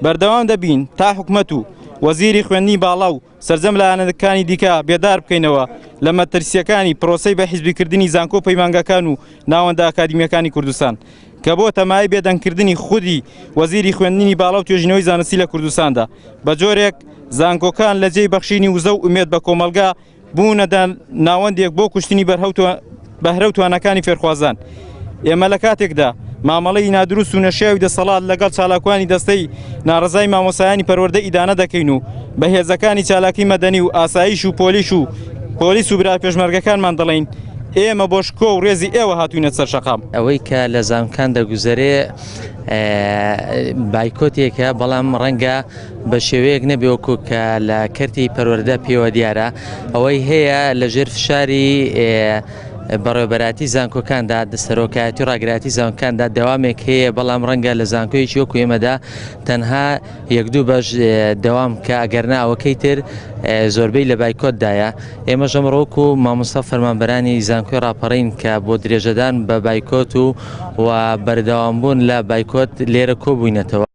بەردەوام دەبین تا حکومەت و وەزیری خوێندنی باڵا و سەرجەم لایەنەکانی دیکە بێدار بکەینەوە لە مەترسییەکانی پرۆسەی بە حیزبیکردنی زانکۆ و پەیمانگاکان و ناوەندە ئەکادیمییەکانی کوردستان کە بۆتە مایەی بێدەنگکردنی خودی وەزیری خوێندنی باڵا و توێژینەوەی زانستی لە کوردستاندا بە جۆرێک زانکۆکان لە جێی بەخشینی وزە و ئومێد بە کۆمەڵگا بوونەتە ناوەندێک بۆ کوشتنی بەهرە و تواناکانی فێرخوازان. ئێمە لە کاتێکدا مامەڵەی نادروست و نەشیاوی دەسەڵات لەگەڵ چالاکوانی دەستەی ناڕەزای مامۆستایانی پەروەردە ئیدانە دەکەین و بە هێزەکانی چالاکی مەدەنی و ئاسایش و پۆلیش و پۆلیس و برا پێشمەرگەکانمان دەڵێین ئێمە بۆ شکۆ و ڕێزی ئێوە هاتووینەتە سەر شەقام. ئەوەی کە لە زانکان دەگوزەرێ بایکۆتێکە، بەڵام ڕەنگە بە شێوەیەک نەبێ وەکو کە لە کەرتی پەروەردە پێوە دیارە ئەوەی هەیە لە ژێر فشاری بەڕێوەبەراتی زانکۆکاندا سەرۆکایەتی ڕاگراتی زانکاندا دەوامێک هەیە بەڵام ڕەنگە لە زانکۆیەکی وەکو ئێمەدا تەنها یەک دوو بەش دەوام کە ئەگەر ناوەکەی تر زۆربەی لە بایکۆتدایە ئێمە ژەمڕۆک و مامۆستا فەرمانبەرانی زانکۆی ڕاپەڕین کە بۆ درێژەدان بە بایکۆت و و بەردەوامبوون لە بایکۆت لێرە کۆبووینەتەوە.